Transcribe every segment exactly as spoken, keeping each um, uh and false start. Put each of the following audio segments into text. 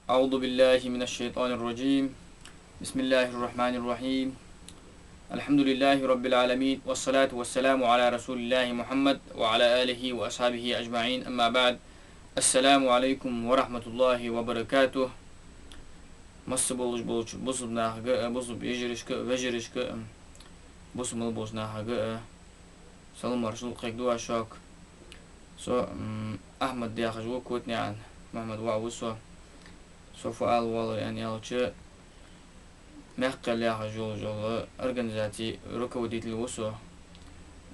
أعوذ بالله من الشيطان الرجيم. بسم الله الرحمن الرحيم. الحمد لله رب العالمين، والصلاة والسلام على رسول الله محمد وعلى آله وأصحابه أجمعين. أما بعد. السلام عليكم ورحمة الله وبركاته. Масса болаш болча бусалба нахага, бусалба йижарашка, вежарашка, бусалба мел болча нахага салам-моаршал кхайкаду аз шуга. Со, м, Ахьмад яхаш ва, Котнаькъан Мухьмад воӀ ва со. Со фу ала воалл аьнна аьлча, Мехкахел яхаш йола, йола организаци руководитель ва со,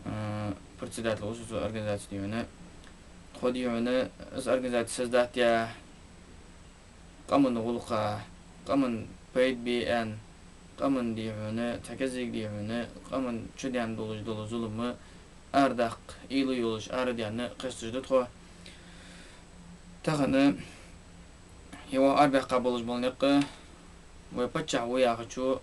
а, председатель ва со цу организаци, дий хьона. Тхо, дий хьона, из организаци создать яь, къаман гӀулакха, къаман пайда бе аьнна, къаман, дий хьона, цхьа кӀезига, дий хьона, къаман чу даьнна долаш дола зулам арадаккха уйла йолаш арадаьнна кхесташ да тхо. Тахан е вай арабаьккха болаш бола никъ, вай паччахь ва яхачо,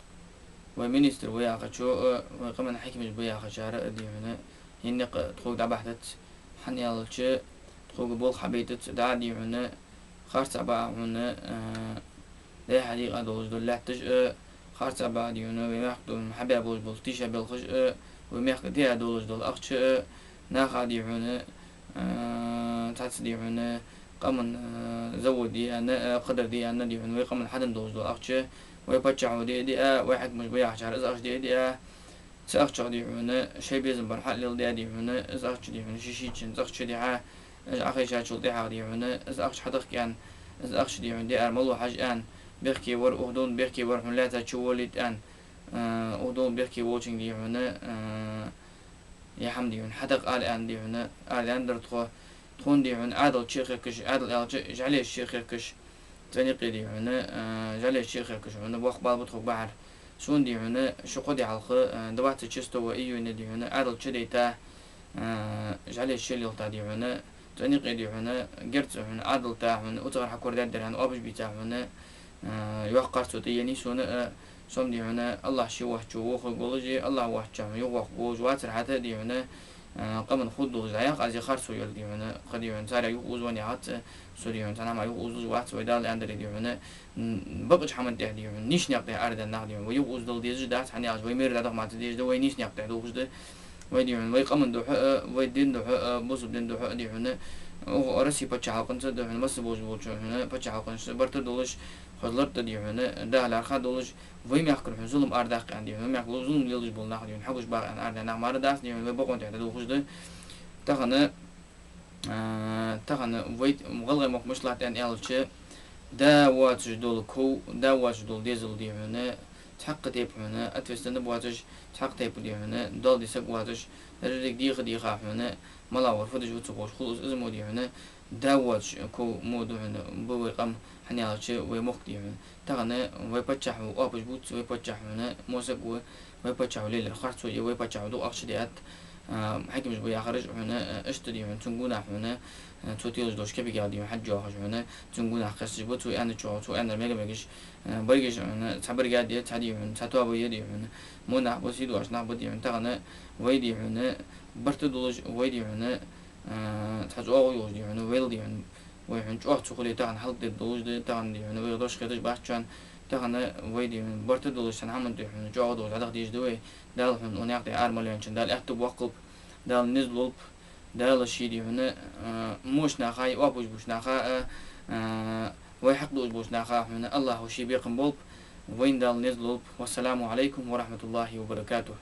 вай министр ва яхачо, вай къаман хьакимаш ба яхачар а, дий хьона, е никъ тхога дӀабахьа дац, хӀана аьлча тхога болх хьабайтац, дӀа, дий хьона, харцахьа ба хьона, а, дехьа-дийкъа долаш дола лаьтташ а, харцахьа ба, дий хьона, вай мехка долаш хьабаь болаш бола тийша белхаш а, вай мехка диа долаш дола ахча а, наха, дий хьона, а, цхьацца, дий хьона, къаман, а, завод де аьнна, а, кхыдар де аьнна, дий хьона, вай къаман хьаденна долаш дола ахча, вай паччахьо диа а диа, вай хьакимаш ба яхачар из ахча диа а диа, цу ахчах, дий хьона, шоай безам бар хьалелдаь, дий хьона, из ахча, дий хьона, шоай шийча ахча дихьа, уж Ӏохайшачул тӀехьагӀа, дий хьона, из ахча хьадахка аьнна, из ахча, дий хьона, диар малав хьажа аьнна, бехке вар, укх дунен бехке вар хьона лаьца чуволлийта аьнна, а, укх дунен бехке волчунга, дий хьона, а, е хӀама, дий хьона, хьадаккха ала аьнна, дий хьона, арадаьннадар тхо. Тхона, дий хьона, Ӏаьдал чу а хехкаш, Ӏаьдал аьлча, жӀалеш чу а хехкаш, цӀена юкъе, дий хьона, а, жӀалеш чу а хехкаш, хьона боккха бала ба тхога бахьар. Сона, дий хьона, ши-кхо ди хьалха, а, двадцать шестого июня, дий хьона, Ӏаьдал чу дайта, а, жӀалеш чу лелта, дий хьона, цӀена юкъе, дий хьона, герз хьона Ӏаьдал та хьона, уцагӀара хьакорадаьдар аьнна, оапаш бийца хьона, а, йоккха харцо тӀаеннай сона, а, со-м, дий хьона, АллахӀ ше воацачо вохаргволаш, АллахӀ воацачоа хьона юхавоаккхаргволаш вацар хӀаьта, дий хьона, а, къаман хургдолаш дӀаяккха аз е харцо йолга, дий хьона, кхы, дий хьона, царех юхаозаваь яц, со, дий хьона, цхьаннахьа юхаозалуш вац, вай Дала аьннадар, дий хьона, м, бакъача хӀаман тӀа, дий хьона, нийсача наькъа тӀа арадаьнна нах, дий хьона, вай юхаозадала дезаш дац, хӀана аьлча вай мера дӀадахамаца дезаш да, вай нийсача наькъа тӀа дувхаш да. Вай, дий хьона, вай къаман духьа а, вай дина духьа а, бусалба дина духьа а, дий хьона, укх Россе паччахьалкхенца, дий хьона, масса болаш болча хьона паччахьалкхенца барт долаш, хоза лард, дий хьона, дахьа лаьрхӀа долаш, вай мехкара хьона зулам арадаккха аьнна, дий хьона, вай мехка зулам лелаш бола нах, дий хьона, хьагуш багӀа аьнна арадаьнна нах мара дац, дий хьона, вай бокъон тӀа дувхаш да. Тахан, а, тахан вай гӀалгӀай мохк мишта латт аьнна аьлча, да воацаш дола ков, да воацаш дола дезал, дий хьона, цхьаккха тайпа хьона ответственный воацаш, цхьаккха тайпа, дий хьона, доал де саг воацаш, деррига дийха-дийха хьона, мала вар фу деш ва ца ховш, хулаш из мо, дий хьона, да воацаш ков мо да хьона, ба вай къам, хӀана аьлча вай мохк, дий хьона. Тахан вай паччахьо оапаш бувц, вай паччахь хьона мосаг ва, вай паччахьо лелар харцо я, вай паччахьо дукха ахча диад, а, хьакимаш ба яхараш хьона, а, иштта, дий хьона, цун гонахьа хьона, а, цо телаш долча кепигех, дий хьона, хьадж йоахаш хьона, цун гонахьа кхесташ ба, цо аьнначох, цо аьннар мега-мегаш, а, берригаш хьона, цхьа беррига де, цхьа, дий хьона, цхьа тоаба я, дий хьона, мо нах ба, сий доацаш нах ба, дий хьона, тахан вай, дий хьона, барт долаш, вай, дий хьона, а, цхьа чӀоагӀо йолаш, дий хьона, вайл, дий хьона, вай хьона чӀоагӀа ца хуле, тахан хӀалакдергдолаш да, тахан, дий хьона, вайх дош хеташ бац шоана, тахан вай, дий хьона, барт долаш, цхьан хӀаман тӀа хьона чӀоагӀа долаш дӀадахьа дезаш да вай. Дала хьона укх наькъа тӀа ара мел ваьнначоа Дала аьттув боаккхалба, Дала низ лулба, Дала ше, дий хьона, а, моча наха а, оапаш буча наха а, а, вай хьакъ дуаш болча наха а хьона АллахӀо ше бекхам болба, вайна Дала низ лулба. والسلام عليكم ورحمة الله وبركاته.